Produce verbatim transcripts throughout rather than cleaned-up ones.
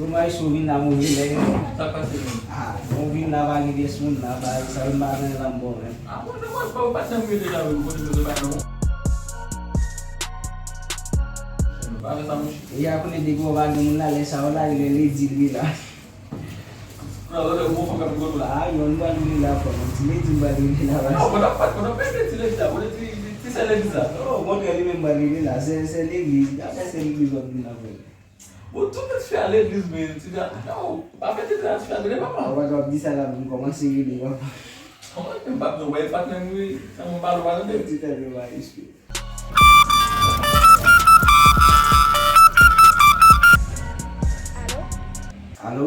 Ou mwen sou vin la move lè. Sa k pase menm? Ah, ou vin la pa gen pyès moun la, pa sa yo pa nan lan bon menm. Ah, bon, non, mwen pa patnè m rele la, mwen kote mwen pa non. Pa fè sa, monchè. E a konnen depi w pa gen moun la, lè sa yo la, lè ledi li la. Nan lòt, yon fanm k ap rigote la. Ah, yon nou pral rele la, frè m. Ti ledi nou pral rele la, non, mwen ap pat, mwen ap pete ti ledi la, mwen ti, ti, ti sè legliz la. Non, okontrè, li menm pral rele la. Se, se legliz, afè se legliz w ap vin la, frè m. Bon, tout moun fè a legliz, men ti da, yo, pa fè ti da, ti da, rele papa. Papa, w ap di sa la, m kòmanse rele papa. Kòman, m p ap nou wè patnè m wi, sa mwen pale w pa tande. Ti da, yo pa espere. Alo? Alo?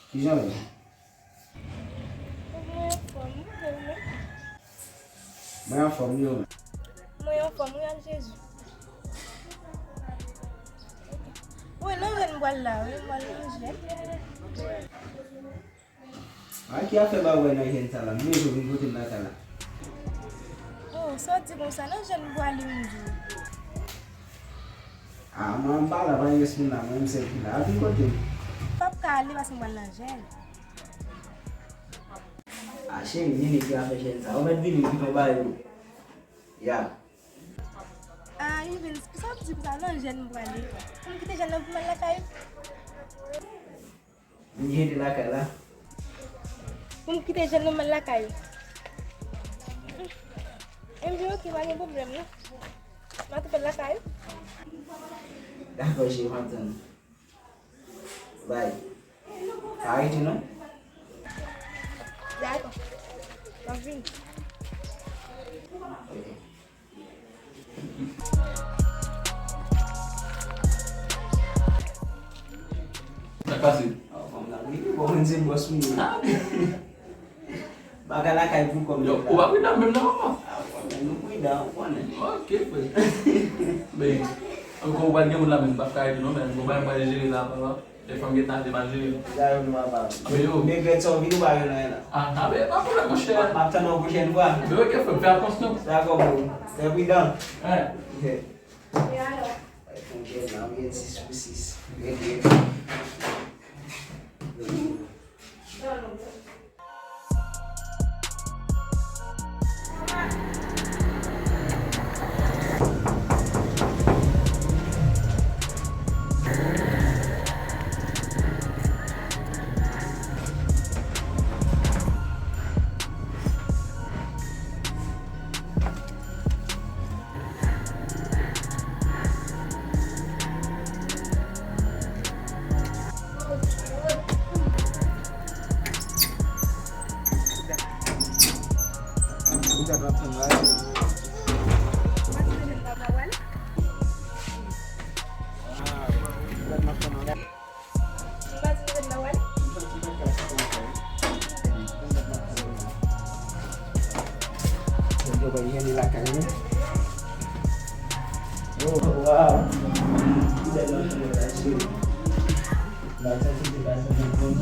Kijan w ye? Mwen anfòm, wi, ou menm? Mwen anfòm, wi, ou menm? Mwen anfòm, wi, ak Jezi. Wi, nan jèn m pral la, wi, m pral nan jèn. A, ki afè ba w wè nan jèn sa la? M bezwen w vin kote m lakay la. Oh, sa w di konsa, nan jèn m pral, wi, m di w. Ah, mwen, m pa la, pa gen moun la, mwen, m sèl ki la. Al vin kote m. M p ap ka ale paske m pral nan jèn. Ah, cheri, vini, ki afè jèn sa? Ou mèt vini, m kite w ba yo. Ya. Ah, Yvens, sa w ap di konsa? Nan jèn m prale. Pou m kite jèn nan pou m al lakay? M jete lakay la. Pou m kite jèn nan m al lakay. M di, ok, pa gen pwoblèm, non. M a tou fè l lakay. Dakò, cheri, m ap tann ou. Bay. Pa rete, non. Dakò. M ap vini. Ok. Sa k pase? Ah, fanm nan, wi, bon, mwen se bòs mwen ye. Ah. Bagay lakay pou kòm yo, ou pa pridan menm non, papa. Ah, ou konnen, nou pridan, ou konnen. Ok, frè. Men, ankò ou pral gen moun la menm, m p ap ka rete non, men, bon, bagay m pral jere la, papa. E fanm gentan ale mal jere. Deja yo nou papa. Abe yo. Men grèt sa w vin ou pa jwenn anyen la. Ah, abe, pa pwoblèm, monchè. M ap tann ou pwochèn fwa. Men ok, frè m, fè atansyon. Dakò, bro. Fè pridan. Wi. Ok. E alò? Ay, fon jèn nan, m gen sis pou sis. Rete. Yo bay jwenn lakay mwen. Oh, wow. Ki bèl nan fè mwen la, cheri. Bay sa se te bay sa nan fon.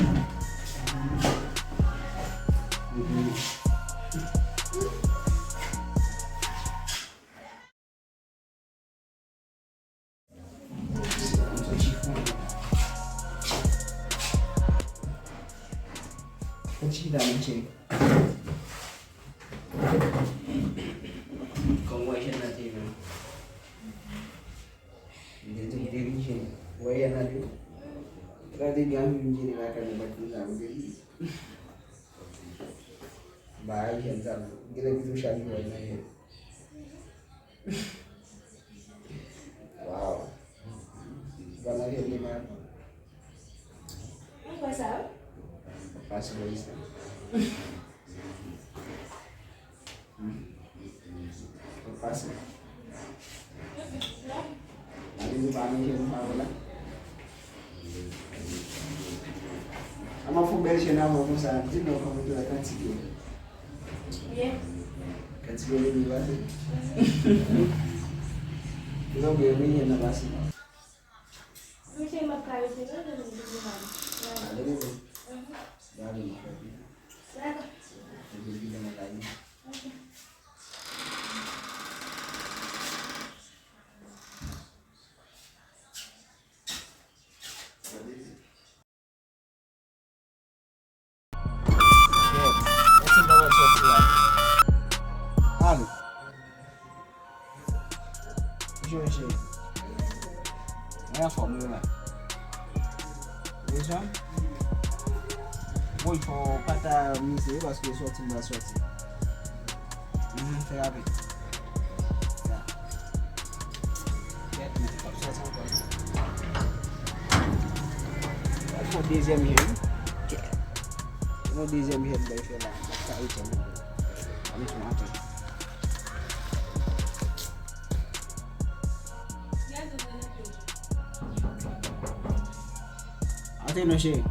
Fè ti la, mon cheri. Kòman w wè jèn nan te ye menm? M te di w m te vin jèn. W wè jèn nan te? Gade byen, m vin jèn lakay mwen, bat konsa, m te di. Bay jèn sa, genlè pito chak jou w nan jèn. Waw. Ou pa nan jèn li mal. Mwen kwè sa, wi. Pase bò isit. Hmm. Ou pase. Gade nou pa nan jèn pa la. A m ap fè yon bèl jèn avè w konsa, di non kòman tou la kantike. Byen. Kantike bebe pase. Ou konprann, men jèn nan pase. Mwen cheri, m ap ka rete non, demen depi mal. Ale bebe. Mhm. Gade m ap fè pita. Dakò. Depi pita m ap ale. Ok. Mwen anfòm wi, men. Wi, Jan. Bon, fò w pa ta mize, paske sòti m pral sòti. Mhm, fè rapid. Ya. Kèt, men, p ap sòti ankò. Al fè yon dezyèm jèn. Kèt. Yon dezyèm jèn, bay fè la. L ap ka retèn. Ann fè yon atè. Antre non, cheri.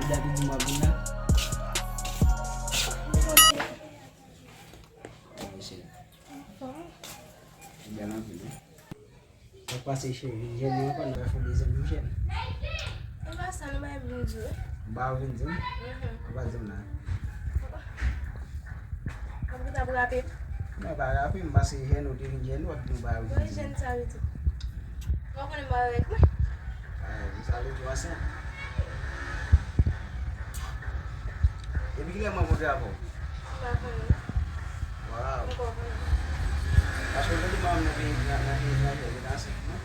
Ou dati di m w ap vin la? Wi, cheri. Ou bèl anpil, wi. Sa k pase, cheri? Vin jèn, nou ankò, nou fè dezyèm jou jèn. E pa sa, nou bay vin di w. M ba w vin di m? Mhm. Ou pa di m la. Ou pa ta pou rape m? Non, pa rape m, paske jèn ou te vin jèn, ou ap di m ba w vin di m. Mwen jèn, sa vle di. Ou pa konnen m marye avèk mwen? Ay, sa vle di w ansent. Depi kilè m rankontre avè w? M pa konnen. Waw. M pa konnen. Paske w tande manman m nan peyi, nan, nan peyi etranjè, li te ansent, non?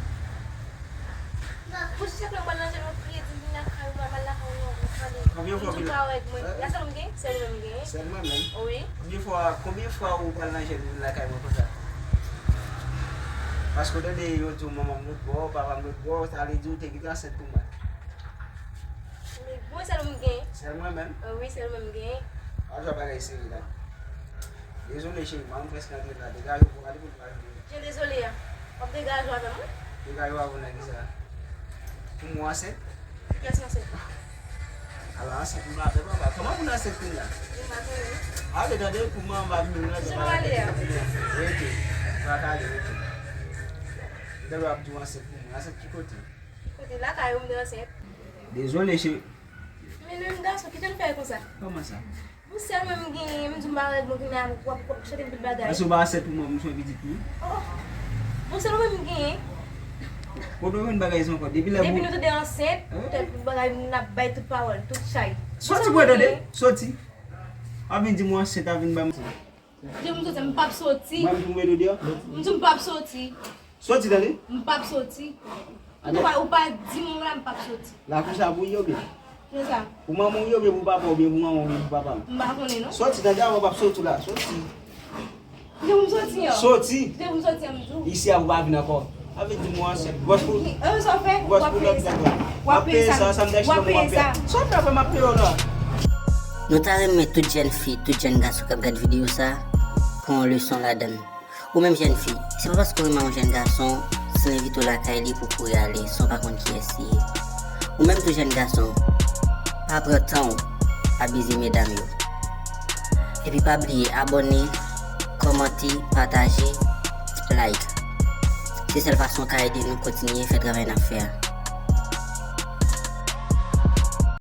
Pou chak lè m pral nan jèn, m ap kriye, di m vin lakay ou, m al lakay ou, non, m pale. Konbyen fwa m di w pa wè mwen? Gade sèl ou m gen? Sèl mwen m gen. Sèl mwen menm? Wi. Konbyen fwa, konbyen fwa ou pral nan jèn vin lakay mwen konsa? Paske w tande yo di w manman m lòt bò, papa m lòt bò, sa vle di w te gentan ansent pou mwen. Men mwen sèl ou m gen. Sèl mwen menm? Wi, sèl mwen m gen. Al jwe bagay serye la. Dezole cheri, manman m prèske antre la. Degaje w pou w ale pou l pa vini. Jan dezole a. W ap degaje w avè m, wi. Degaje w avè w nan kisa? Pou mwen ansent? Kiyès ki ansent? Ala ansent pou m la fè papa. Kòman pou l ansent kounye a? M pa konnen. Ale tande pou manman m pa vini la. Jan w ale a. Rete. Pa ka ale, rete. Degaje w ap di w ansent pou mwen. Ansent ki kote? Ki kote? Lakay ou m te ansent. Dezole cheri. Men menm gason, kite l fè konsa. Kòman sa? Bon, sèl mwen m genyen, m di w m marye avèk mwen, kounye a w ap, w ap chante m tout bagay. Èske w pa ansent pou mwen, m sou pitit mwen? Oh! Bon, sèl mwen m genyen. Kote w jwenn bagay sa ankò? Depi lè... Depi nou tande ansent, tout bagay, n ap bay tout pawòl, tout chay. Soti pou tande, soti. W ap vin di m w ansent, w ap vin ban m... Depi m soti, m p ap soti. Mwen m tou mete w deyò? M di w m p ap soti. Soti, tande? M p ap soti. Ou pa, ou pa di m la, m p ap soti. Lakou sa pou w ye oubyen? Kisa? Pou manman w ye oubyen pou papa w, oubyen pou manman w oubyen pou papa m? M pa konnen, non. Soti, tande, avan w p ap soti la. Soti. Kite pou m soti an. Soti. Kite pou m soti an, m di w. Isi a pou w pa vin ankò. Avè di m w ansent. Gwòs pou... E, sa w fè? Gwòs pou lòt nèg la. W ap peye sa. W ap peye sa, sa m ta chita pou w ap peye sa. Sa w fè, m ap peye w la. Nou ta renmen tout jèn fi, tout jèn gason k ap gad videyo sa, pran yon leson ladan l. Ou menm jèn fi, se pa paske w renmen yon jèn gason, si l envite w lakay li pou w kouri ale, san w pa konn kiyès li ye. Ou menm tou jèn gason, pa pran tan w abize medam yo. Epi pa bliye abòne, kòmante, pataje, like. Se sèl fason w ka ede nou kontinye fè travay n ap fè a.